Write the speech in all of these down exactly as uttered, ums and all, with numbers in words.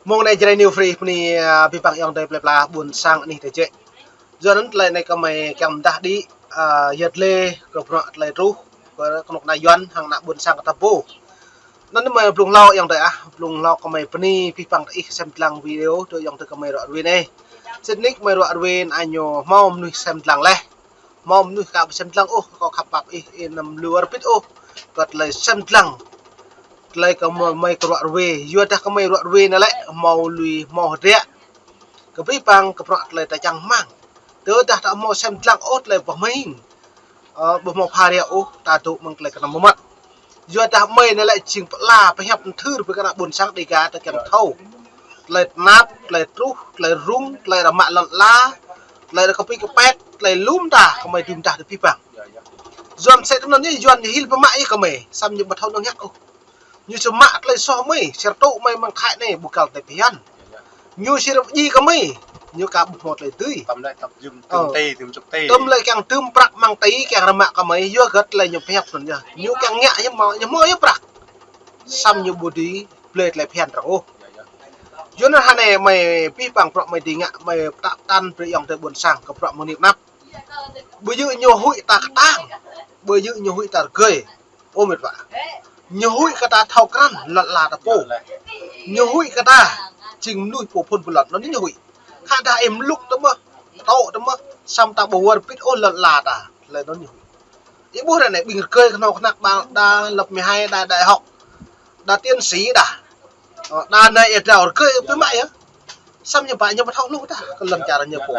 Mơ̆ng anai Jrai New Free bơni, a, abih bang ayŏng adơi plơi pla ƀuôn sang anih tơjĕ. Yua anŭn tơlơi anai gơmơi kiăng pơdah đĭ, a, yăt lĕ kơ bruă tơlơi truh kơ kơnuk kơna Yuan hăng ană ƀuôn sang kơ ta pô. Anŭn mơi blung hlâo ayŏng adơi ah, blung hlâo gơmơi bơni abih bang ih sem lăng video tơ ayŏng adơi gơmơi ruă ruê anai. Sĭt nik gơmơi ruă ruê anai ñu hmâo mơnuih sem lăng laih. Hmâo mơnuih ka ƀu sem lăng ôh, kâo khăp pap ih, ih anăm lu wơr bĭt ôh kơ tơlơi sem lăng. Tơlơi gơmơi, gơmơi kơ ruă ruê, yua dah gơmơi ruă ruê anai lĕ hmâo lui hmâo hơdră. Kơ abih bang kơ bruă tơlơi ta čang rơmang. Tơdah ta hmâo sem lăng ôh tơlơi ƀu hmâo hing, ơ, ƀu hmâo pha ră ôh, ta dŏ mơ̆ng tơlơi kơnăm mơmŏt. Yua dah gơmơi anai lĕ jing pơala pơhiăp nthưr brơi kơ ană ƀuôn sang Dêga ta kiăng thâo tơlơi tơnap, tơlơi truh, tơlơi rŭng, tơlơi rơmă lŏn ala, tơlơi rơkơpĭ kơpĕt, tơlơi lŏm ta, gơmơi dưm ta tơ abih bang. Yuan sĕ tơnăn anai, Yuan ñu hil pơmă ih gơmơi, samơ̆ ñu ƀu thâo nơ̆ng hiăk ôh. Ñu sơmă tơlơi soh gơmơi, sơrơtŭ gơmơi mơ̆ng Thái anai, ƀu găl tơlơi phiăn. Ñu sơrơp ji gơmơi, ñu ka ƀu hmâo tơlơi dưi. Tơm lĕ tơm jum, tơm tê, tơm čuk tê. Tơm lĕ kiăng tơm prăk mơ̆ng tê, kiăng rơmă gơmơi, yua hơget tơlơi ñu pơhiăp anŭn yơh. Ñu kiăng ngă, ñu hmâo, ñu hmâo yơh prăk. Samơ̆ ñu ƀu dưi blơi tơlơi phiăn arăng ôh. Yua anŭn hơnai gơmơi abih bang bruă gơmơi dưi ngă, gơmơi pơtă pơtăn brơi ayŏng adơi ƀuôn sang kơ bruă mơ̆ng anai pơanăp. Ƀu djơ̆ ñu huĭ ta kơtang, ƀu djơ̆ ñu huĭ ta rơgơi. Ơ met wa. Ñu huĭ kơ ta thâo krăn lŏn ala ta pô. Ñu huĭ kơ ta jing mơnuih pô phŭn pơlŏn, anŭn ñu huĭ. Khă dah ih mlŭk tơmơ̆, tŏ tơmơ̆, samơ̆ ta ƀu wơr bĭt ôh lŏn ala ta, tơlơi anŭn ñu huĭ. Ih ƀuh ră anai ƀing rơgơi kơhnâo kơhnăk ƀă đa lớp mười hai, đa đại học, đa tiến sĩ đa. Ơ, đa anai ih drao rơgơi pơmă yơh. Samơ̆ ñu ƀă ñu ƀu thâo hluh dah kơ lŏn čar ñu pô.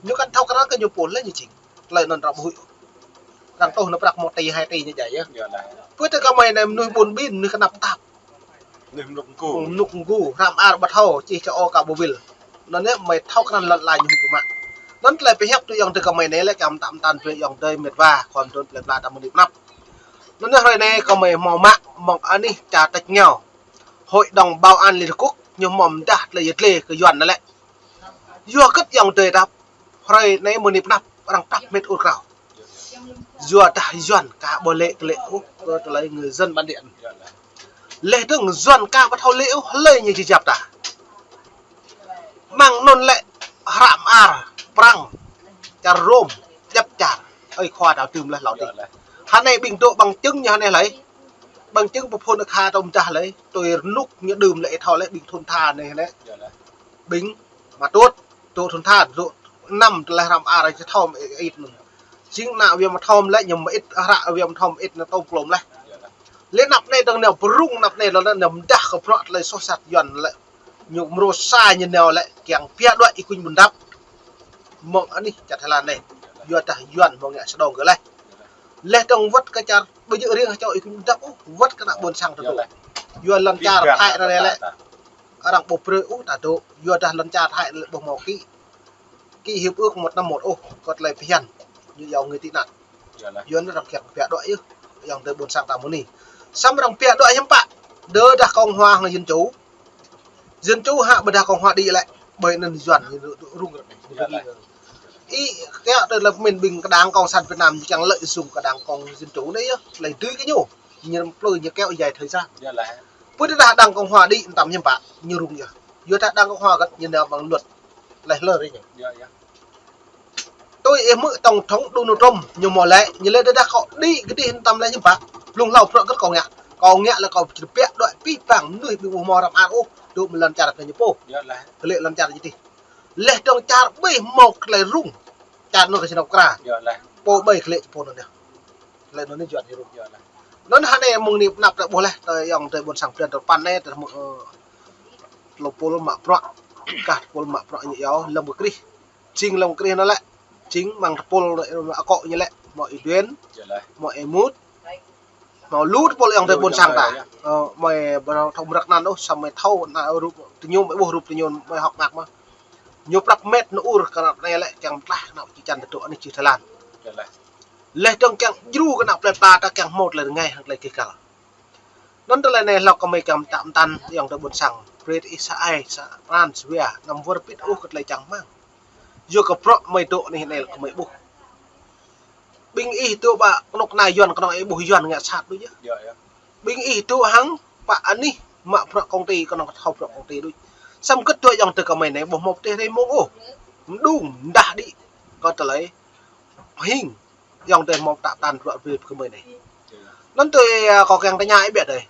Ñu kăn thâo krăn kơ ñu pô lĕ ñu jing. Tơlơi anŭn arăng ƀu huĭ. Arăng tŏh nao prăk một tỉ, hai tỉ ñu djai yơh. Pơ tơ gơmơi anai mơnuih ƀun ƀin, mơnuih kơnăp tap. Mơnuih mlŭk mgu. Mlŭk mgu, hrăm ar ƀu thâo, čih čơ ôk ka ƀu ƀuh. Anŭn yơh gơmơi thâo krăn lŏn ala ñu huĭ pơmă. Anŭn tơlơi pơhiăp tơ ayŏng adơi gơmơi anai lĕ kiăng pơtă pơtăn brơi ayŏng adơi met wa, khŏm trŭn plơi pla ta mơ̆ng anai pơanăp. Anŭn yơh hrơi anai gơmơi hmâo mă mơ̆ng anih čar tač rơngiao. Hội đồng Bảo an Liên Hợp Quốc ñu hmâo pơdah tơlơi yăt lĕ kơ Yuan anai lĕ. Yua hơget ayŏng adơi đăp hrơi anai mơ̆ng anai pơanăp arăng prăp met ur krao. Yua dah Yuan ka ƀu lĕ kơ lĕ ôh kơ tơlơi người dân bản địa. Leh dơ̆ng Yuan ka ƀu thâo lĕ ôh, hlơi ñu či jăp ta. Mơ̆ng anŭn lĕ hrăm ar, prăng, čar Rôm, djăp čar. Ơi khua đao tưm leh hlâo tih. Hơnai ƀing dŏ bằng chứng ñu hơnai hlơi. Bằng chứng pơphŭn akha tơm dah hlơi. Tui rơnŭk ñu đưm lĕ ih thâo lĕ ƀing thŭn tha anai hlơi. Ƀing mă tŭt, dŏ thŭn tha, dŏ năm tơlơi hrăm ar či thâo mơit anŭn. Jing ană Việt Nam thâo lĕ ñu mơit, hră Việt Nam thâo mơit anŭn tôm klôm leh. Lĕ anăp anai dơ̆ng nao pơrŭng anăp anai lŏn anŭn nao pơdah kơ bruă tơlơi soh sat Yuan lĕ. Ñu mrô sa ñu nao lĕ kiăng pia đuaĭ ih kuñ ƀun dăp. Mơ̆ng anih čar Thái Lan anai. Yua dah Yuan hmâo ngă sơđong kơ leh. Leh dơ̆ng wơ̆t kơ čar ƀu djơ̆ riêng čô ih kuñ ƀun dăp ôh, wơ̆t kơ ană ƀôn sang ta dŏ. Yua lŏn čar Thái anai lĕ arăng ƀu brơi ôh ta dŏ, yua dah lŏn čar Thái lĕ ƀu hmâo ký, ký hiệp ước một năm một ôh, kơ tơlơi phiăn, ñu yua người tị nạn. Yua anŭn arăng kiăng pia đuaĭ yơh, ayŏng adơi ƀôn sang ta mơ̆ng anai. Samơ̆ arăng pia đuaĭ hiư̆m pă, đơ dah Cộng hòa hăng Dân chủ. Dân chủ hă ƀôdah Cộng hòa đĭ lĕ, ƀơi anŭn Yuan ñu rŭng răng. Ih kiăng tơ lĕ pơmĭn ƀing kơ đảng Cộng sản Việt Nam ñu kiăng lợi dụng kơ đảng Cộng Dân chủ anai yơh, tơlơi dưi kơ ñu. Ñu plư ñu kéo dài thời gian. Pơ tơdah đảng Cộng hòa đĭ tăm hiư̆m pă, ñu rŭng yơh. Yua dah đảng Cộng hòa găt ñu nao bằng luật leh hlơi rĭ ñu. Tui ih hmư̆ Tổng thống Donald Trump ñu hmâo lĕ, ñu lĕ tơdah kâo đĭ kơdih tăm lĕ hiư̆m pă. Blung hlâo bruă găt kâo ngă. Kâo ngă lĕ kâo či pia đuaĭ abih bang mơnuih ƀu hmâo hrăm ar ôh, dŏ mơ̆ng lŏn čar kơ ñu pô. Kơ lĕ lŏn čar ñu tih. Leh dơ̆ng čar ƀơi hmâo tơlơi rŭng. Čar anŭn kơ či nao kra. Pô ƀơi kơ lĕ či pô anŭn yơh. Tơlơi anŭn anai Yuan ñu rŭng. Anŭn hơnai mơ̆ng anai pơanăp ta ƀuh leh, tơ ayŏng adơi ƀôn sang Blan Tơpăn anai, tơ mơ̆ng, ơ, tơlơi pôl mă bruă, kah tơlơi pôl mă bruă ñu yua, lăm kơ Krist. Jing lăm kơ Krist anŭn lĕ, jing mơ̆ng tơlơi pôl akŏ ñu lĕ, hmâo Y Duên, hmâo Y Mut, hmâo lu tơlơi pôl ayŏng adơi ƀôn sang ta. Ơ, mơi ƀu thâo mơ̆ng anŭn ôh, samơ̆ mơi thâo ană rup tơñum, mơi ƀuh rup tơñum, mơi hơ̆k mơak mơ̆n. Ñu prăp met nao ur kơ anăp anai lĕ, kiăng pơtlaih kơ ană čư̆ čan ta dŏ anih čư̆ Thái Lan. Leh dơ̆ng kiăng djru kơ ană plơi pla ta kiăng hmâo tơlơi rơngai hăng tơlơi kih kăl. Anŭn tơlơi anai hlâo kơ mơi kiăng pơtă pơtăn ayŏng adơi ƀôn sang. Brơi ih sa ai, sa pran, sa wia, anăm wơr bĭt ôh kơ tơlơi čang rơmang. Yua kơ bruă mơi dŏ anih anai lĕ kơ mơi ƀuh. Ƀing ih dŏ ƀă kơnuk kơna Yuan, kơnơ̆ng ih ƀuh Yuan ngă sat đôč yơh. Ƀing ih dŏ hăng pă anih mă bruă công ty, kơnơ̆ng kơ thâo bruă công ty đôč. Samơ̆ kơ tui ayŏng adơi gơmơi anai, ƀu hmâo pơtih rai mơ̆ng ôh. Mơđung, mơdah đĭ. Kơ tơlơi hing, ayŏng adơi hmâo pơtă tăn bruă brơi gơmơi anai. Anŭn tui, a, kâo kiăng tơña ih biă đơi.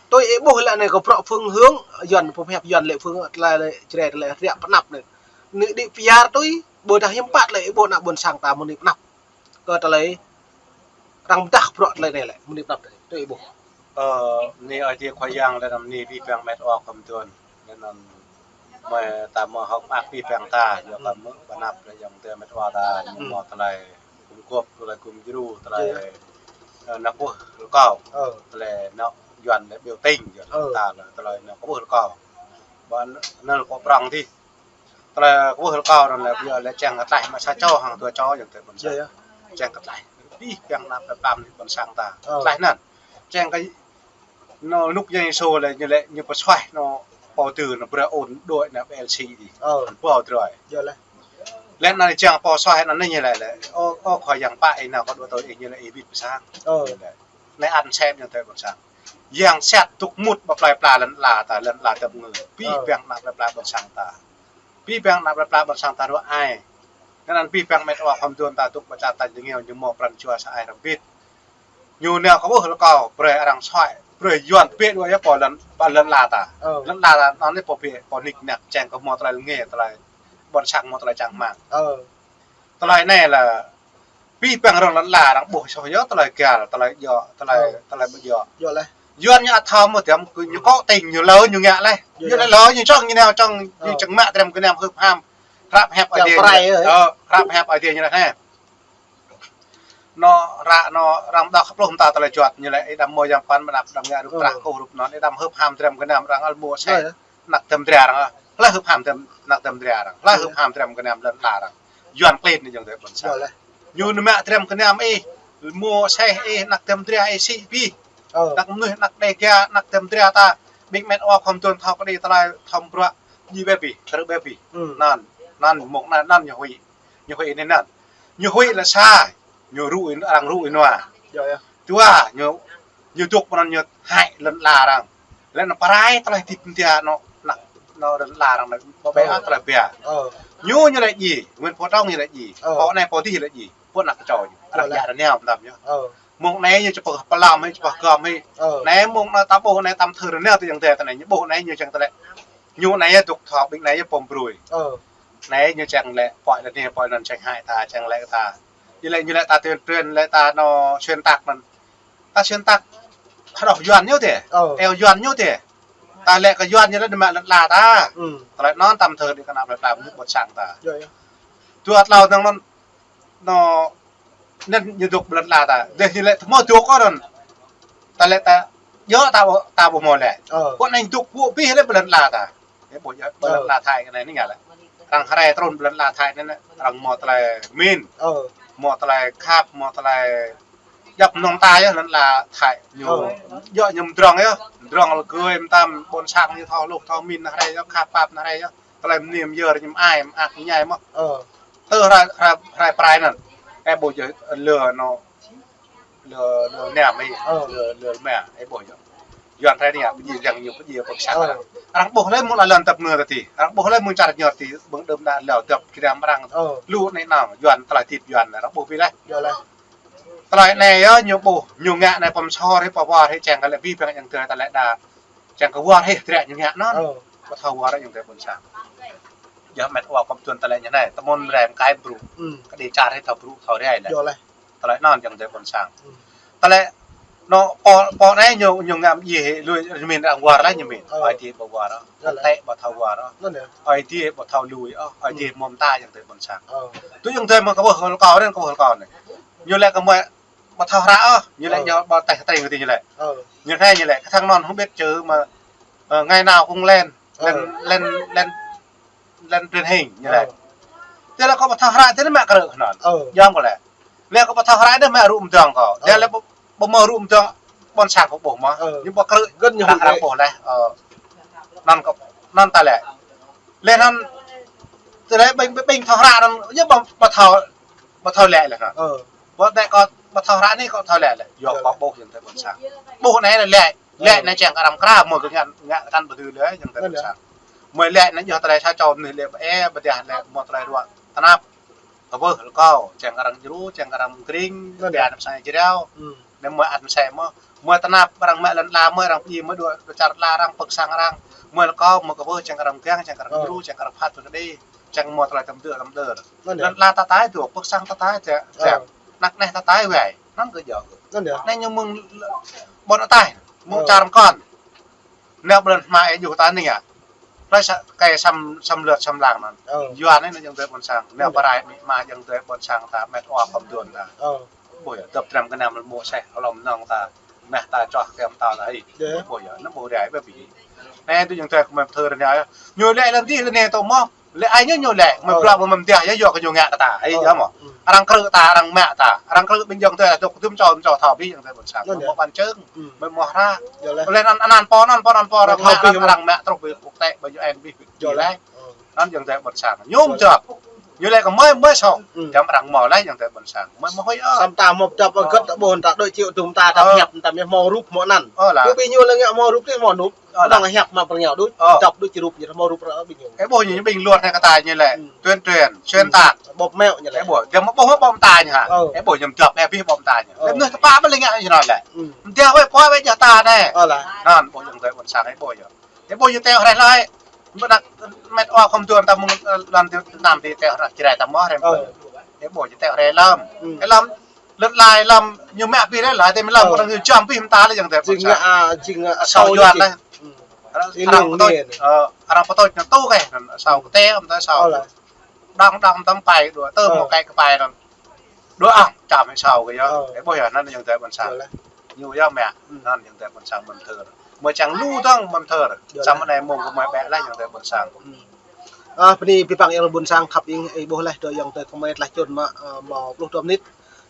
Tui ih ƀuh lĕ anai kơ bruă phương hướng, Yuan pơhiăp Yuan lĕ phương, tơlơi lĕ Jrai tơlơi ră pơanăp anai. Anai đĭ pơyơr tui, ƀôdah hiư̆m pă lĕ ih ƀuh ană ƀôn sang ta mơ̆ng anai pơanăp. Kơ tơlơi arăng pơdah bruă tơlơi anai lĕ, mơ̆ng anai pơanăp tơlơi. Tui ih ƀuh. Ơ, anai Ơi Adai Khua Yang lĕ anăm anai abih bang met wa khŏm tuan. Lĕ anăm mơi ta mơ̆ hŏk mơak abih bang ta, yua kơ mơ̆ pơanăp lĕ ayŏng adơi met wa ta, ñu mơ̆ tơlơi gum gŏp, tơlơi gum djru, tơlơi, ơ, nao kwưh rơkâo. Tơlơi nao Yuan lĕ biểu tình, Yuan ta lĕ tơlơi nao kwưh rơkâo. Ƀơi anŭn kơ prŏng adih. Tơlơi kwưh rơkâo anŭn lĕ ƀiă lĕ čang kơ tlaih mă sa čô hăng dua čô ayŏng adơi ƀôn sang. Čang kơ tlaih. Abih bang ană plơi pla ƀôn sang ta. Tlaih anŭn. Čang kơ anŭn rơnŭk Yang Yêsu lĕ ñu lĕ ñu pơsuaih anŭn pô tŭ anŭn brơi ôn đuaĭ anŭn B L C adih. Anŭn pô drơi. Lĕ anŭn čang pô suaih anŭn anai ñu lĕ lĕ. Ơ, ơ Khua Yang pă ih nao kơ đuaĭ tui ih ñu lĕ ih wĭt pơ sang. Anai ăn sem ayŏng adơi ƀôn sang. Yang sat dŏ mŭt ƀơi plơi pla lŏn ala ta, lŏn ala ta ngơ. Abih bang ană plơi pla ƀôn sang ta. Abih bang ană plơi pla ƀôn sang ta ruă ai. Anŭn abih bang met wa khŏm tuan ta dŏ ƀơi čar tañ rơngiao ñu mơ̆ pran jua sa ai rơbit. Ñu nao kơ ƀuh rơkâo, brơi arăng suaih, brơi Yuan tơbiă đuaĭ yơh pơ lŏn, pơ lŏn ala ta. Lŏn ala ta, anŭn anai pơ biă, pơ nik nak čang kơ mơ̆ tơlơi lơnge, tơlơi ƀôn sang mơ̆ tơlơi čang rơmang. Tơlơi anai lĕ abih bang rŏng lŏn ala arăng ƀuh soh yơh tơlơi găl, tơlơi djơ̆, tơlơi, tơlơi ƀu djơ̆. Yuan ñu ăt thâo mơ̆ tiăm kơ ñu kŏ tĭng ñu lơ ñu ngă laih. Ñu lơ lơ ñu čŏng ñu nao čŏng ñu čang mă tơdrăm gơnam hưp ham. Hrăp hiăp Ơi Adai. Hrăp hiăp Ơi Adai ñu laih anai. Anŭn ră anŭn arăng đŏk pluh mơta tơlơi juăt ñu lĕ ih đăm mơ̆ yang păn mơnăp đăm ngă rup trah kơ rup anŭn ih đăm hưp ham tơdrăm gơnam arăng ăl mơ̆ sĕ. Anăk tơm dra arăng. Hlơi hưp ham tơm anăk tơm dra arăng. Hlơi hưp ham tơdrăm gơnam lŏn ala arăng. Yuan klin anai ayŏng adơi ƀôn sang. Ñu nao mă tơdrăm gơnam ih. Mơ̆ sĕ ih anăk tơm dra ih sĭ abih. Anăk mơnuih anăk Dêga anăk tơm dra ta. Ƀing met wa khŏm tuan thâo kơđi tơlơi thâo bruă. Ñu bĕ abih, tơrơ bĕ abih. Anŭn, anŭn mơ̆ng anŭn, anŭn ñu huĭ. Ñu huĭ anai anŭn. Ñu huĭ lĕ sa, ñu rŭ, arăng rŭ ih nua. Dua, ñu, ñu dŏ pơ anŭn ñu hăi lŏn ala arăng. Lĕ anŭn pơrai tơlơi hơdip mơ̆ng anŭn, anŭn, anŭn lŏn ala arăng anŭn, ƀơi ƀĕ tơlơi ƀiă. Ñu, ñu lĕ djai, Nguyễn Phú Trọng ñu lĕ djai. Pô anai pô adih lĕ djai. Pô anăk kơčô ñu. Arăng djă rơngiao mơtam ñu. Mơ̆ng anai ñu čơpơh pơlăm hĭ, čơpơh gŏm hĭ. Anai mơ̆ng anai ta ƀuh anai tăm thơ rơngiao tui ayŏng adơi ta anai, ñu ƀuh anai ñu čang tơlơi. Ñu anai yơh dŏ thâo ƀing anai yơh pô brơi. Anai ñu čang lĕ, pơ̆i lĕ anai, pơ̆i anŭn čang hăi ta, čang lĕ ta. Ñu lĕ, ñu lĕ ta tuyên truyền lĕ ta anŭn xuyên tạc anŭn. Ta xuyên tạc hơđŏh Yuan ñu tĕ. Eo Yuan ñu tĕ. Ta lĕ kơ Yuan ñu lĕ đĭ mă lŏn ala ta. Tơlơi anŭn tăm thơ đĭ kơ ană plơi pla mơnuih ƀôn sang ta. Dua tlâo dơ̆ng anŭn, anŭn anŭn ñu dŏ ƀơi lŏn ala ta. Dêh ñu lĕ tơmơ̆ dŏ kơ anŭn. Ta lĕ ta, yơh ta ƀu, ta ƀu hmâo lĕ. Kơ anai dŏ ƀu abih lĕ ƀơi lŏn ala ta. Ƀơi lŏn ala Thái kơ anai anai ngă lĕ. Arăng hrơi trŭn ƀơi lŏn ala Thái anai, arăng hmâo tơlơi min. Hmâo tơlơi khăp, hmâo tơlơi djŏp mơnơ̆ng ta yơh lŏn ala Thái. Ñu, yơh ñu mdrŏng yơh. Mdrŏng lĕ gơ̆ mơtam ƀôn sang ñu thâo hluh thâo min hrơi yơh, khăp pap hrơi yơh. Tơlơi mơniê mơyơr ñu mơai, mơak mơñai mơ̆. Tơ hrơi, hrơi, hrơi pơrai anŭn. Ơ ƀu djơ̆ lơ anŭn, lơ, lơ niam ih, lơ, lơ mă, ơ ƀu djơ̆. Yuan hrơi anai, pơdjai yang ñu, pơdjai pơkơsăk arăng. Arăng ƀuh lĕ mơ̆ng lŏn tơp nơ tơti. Arăng ƀuh lĕ mơ̆ng čar ñu tơti, ƀơ̆ng đơ̆m đă leo dăp kơnam arăng. Lu anai anŭn, Yuan tơlơi hơdip Yuan, arăng ƀuh abih lĕ. Tơlơi anai yơh, ñu ƀuh, ñu ngă anai pơm sor hĭ, pơwar hĭ, čang kơ lĕ abih bang ayŏng adơi ta lĕ đa. Čang kơ wơr hĭ tơdră ñu ngă anŭn. Ƀu thâo wơr ayŏng adơi ƀôn sang. Yơh met wa khŏm tuan tơlơi ñu anai, tơmơ̆n rai mơkai brŭ. Kơđi čar hĭ thâo brŭ, thâo rai lĕ. Tơlơi anŭn ayŏng adơi ƀôn sang. Tơlơi anŭn pô, pô anai ñu, ñu ngă mơ̆ djai hĭ, lui ñu min arăng wơr laih ñu min. Ơi Adai ƀu wơr ôh. Tơlơi ƀu thâo wơr ôh. Ơi Adai ƀu thâo lui ôh. Ơi Adai mơ̆ ta ayŏng adơi ƀôn sang. Tui ayŏng adơi mơ̆ kơ ƀuh rơkâo anai, kơ ƀuh rơkâo anai. Ñu lĕ kơ mơi ƀu thâo hră ôh, ñu lĕ ñu ƀu tĕh tơring kơ ti ñu lĕ. Ñu anai ñu lĕ, kơ thăng anŭn hơbĭt čơ mă, ơ, ngày nào cũng lên, lên, lên, lên, lên truyền hình ñu lĕ. Tơlơi kơ ƀu thâo hră tơlơi mă krư̆ kơ anŭn. Yơh kơ lĕ. Lĕ kơ ƀu thâo hră tơlơi mă rŭ mơdơ̆ng kơ. Tơlơi ƀu, ƀu mă rŭ mơdơ̆ng ƀôn sang kơ ƀuh mơ̆. Ñu ƀu krư̆. Gơ̆n ñu arăng ƀuh lĕ. Anŭn kơ, anŭn ta lĕ. Lĕ anŭn, tơlơi ƀing, ƀing thâo hră anŭn, yơh ƀu, ƀu thâo, ƀu thâo lĕ lĕ anŭn. Ƀu lĕ kơ, ƀu thâo hră anai kơ thâo lĕ lĕ. Yơh kơ ƀuh ayŏng adơi ƀôn sang. Ƀuh anai lĕ lĕ. Lĕ anai čang arăng krao, mơ̆ kơ ngă, ngă kăn ƀu dưi lĕ, yang tơi ƀôn sang. Mơ̆ lĕ anai yơh tơlơi sa čô mơnuih lĕ ƀu ĕ, ƀu dah lĕ mơ̆ tơlơi ruă tơnap. Kơ ƀuh lĕ kâo, čang arăng djru, čang arăng kring, ƀiă anăp sang jrao. Anai mơ̆ ăt mơsĕ mơ̆. Mơ̆ tơnap arăng mă lŏn ala mơ̆ arăng pơdjai mơ̆ dua, dua čar ala arăng pơ̆k sang arăng. Mơ̆ lĕ kâo mơ̆ kơ ƀuh čang arăng kiăng, čang arăng djru, čang arăng phat pơkơđi. Čang mơ̆ tơlơi tơm dơ̆ tơm dơ̆. Lŏn ala ta tai dua, pơ̆k sang ta tai dua. Anăp anai ta tai wai. Anŭn kơ djơ̆. Anai ñu mơ̆ng ƀôn ataih, mơ̆ng čar mơkŏn. Nao ƀlŏn hmua ih juh ta anai ah. Tơlơi sa, kơ sam, sam lơ̆t sam lăng anŭn. Yua anai anŭn yang tơi ƀôn sang. Nao pơrai mĭ ma yang tơi ƀôn sang ta met wa khŏm duôn ta. Ƀuh yơh, dŏp dram kơnam lơmŭ seh, alom nong ta. Meh ta čoh kem ta ta hi. Ƀuh yơh, anŭn ƀuh rai ƀơi ƀi. Anai tui yang tơi kơmơi pơthâo anai yơh. Ñu lĕ lăm dih lĕ anai tơ mơ̆. Lĕ ai ñu ñu lĕ, mơ̆ bruă mơ̆ mơ̆ mơdiah yơh yua kơ ñu ngă kơ ta. Ih yơh mơ̆. Arăng krư̆ ta, arăng mă ta, arăng krư̆ ƀing yang tơi dŏ kơdŭm čô čô thâo ƀing yang tơi ƀôn sang. Mơ̆ ƀan čơ̆ng, mơ̆ mơ̆ hră. Lĕ anăn, anăn pô, anăn pô, anăn pô, arăng mă, arăng mă truh ƀing quốc tế, ƀing U N ƀing ƀing lĕ. Anăn yang tơi ƀôn sang. Ñu mơ̆ dŏ. Ñu lĕ kơ mơi, mơi sŏng. Jăm arăng mơ̆ lĕ yang tơi ƀôn sang. Mơi mơ̆ hơi ơ. Sam ta mơ̆ dŏ ƀơ gơ̆t ƀôn ta đôi triệu dŭm ta, ta hiăp ta mơ̆ mơ̆ rup mơ̆ anăn. Ơ lah. Ƀing ñu lĕ ngă mơ̆ rup tih mơ̆ nup. Ơ lah. Nong hiăp mă prăng ñu đuč. Dŏp đuč rup ñu mơ̆ rup ră ƀing ñu. Ơ ƀuh ñu ƀing luăt anai kơ ta ñu lĕ. Tuyên truyền, xuyên tạc. Bóp méo ñu lĕ. Ơ ƀuh, jăm ƀuh bóp ta ñu hă. Ơ. Ơ ƀuh ñu dŏp ƀiă ƀiă bóp ta ñu. Ơ. Lĕ mơnuih tơpă ƀơi lĕ ngă ñu anai lĕ. Mơdiah wai pô wai jah ta anai. Ơ lah. Anăn ƀuh yang tơi ƀôn sang ơ ƀuh yơh. Ơ ƀuh ñu teo hrĕ lơi. Ƀu đăk met wa khŏm duôn ta mơ̆ng, ơ, lŏn tơ, tơnam tơ teo hrĕ Jrai ta mơ̆ hrĕ. Ơ. Ơ ƀuh ñu teo hrĕ lăm. Ơ lăm. Lĕ lai lăm ñu mă ƀi lĕ lai tơ mơ̆ lăm kơ ñu jăm ƀi mơta lĕ yang tơi ƀôn sang. Jing, a, jing, a, asâu Yuan lĕ. Arăng pơtôč, ơ, arăng pơtôč anŭn tŭ kơ, anŭn asâu kơtê, anŭn asâu. Đang đang tơm pai dua, tơm mơ̆ kơ kơpai anŭn. Dua ang, čăm asâu kơ yơh. Ơ ƀuh yơh, anăn yang tơi ƀôn sang. Ñu yơh mă, anăn yang tơi ƀôn sang mơ̆n thơ. Mơ̆ čang lu dơ̆ng mơ̆n thơ. Sam anai mơ̆ng kơ mơi ƀĕ lĕ yang tơi ƀôn sang. A, bơni abih bang yang ƀôn sang khăp ing, ih ƀuh lĕ dŏ yang tơi kơmơi tơlơi čun mă, ơ, mâo pluh dua mơnit.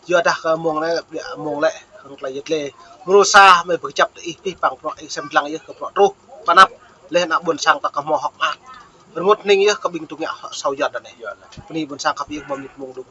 Yua dah kơ mông lĕ, ƀiă mông lĕ, hăng tơlơi yet lĕ. Mrô sa mơi pơkơjăp tơ ih abih bang prŏ ih sem dlăng yơh kơ prŏ truh. Pơanăp lĕ ană ƀôn sang ta kơ hmâo hŏk mơak. Rơngot hning yơh kơ ƀing tŭ ngă asâu Yuan anai. Bơni ƀôn sang khăp ing mơ̆ mơnit mông dŭm.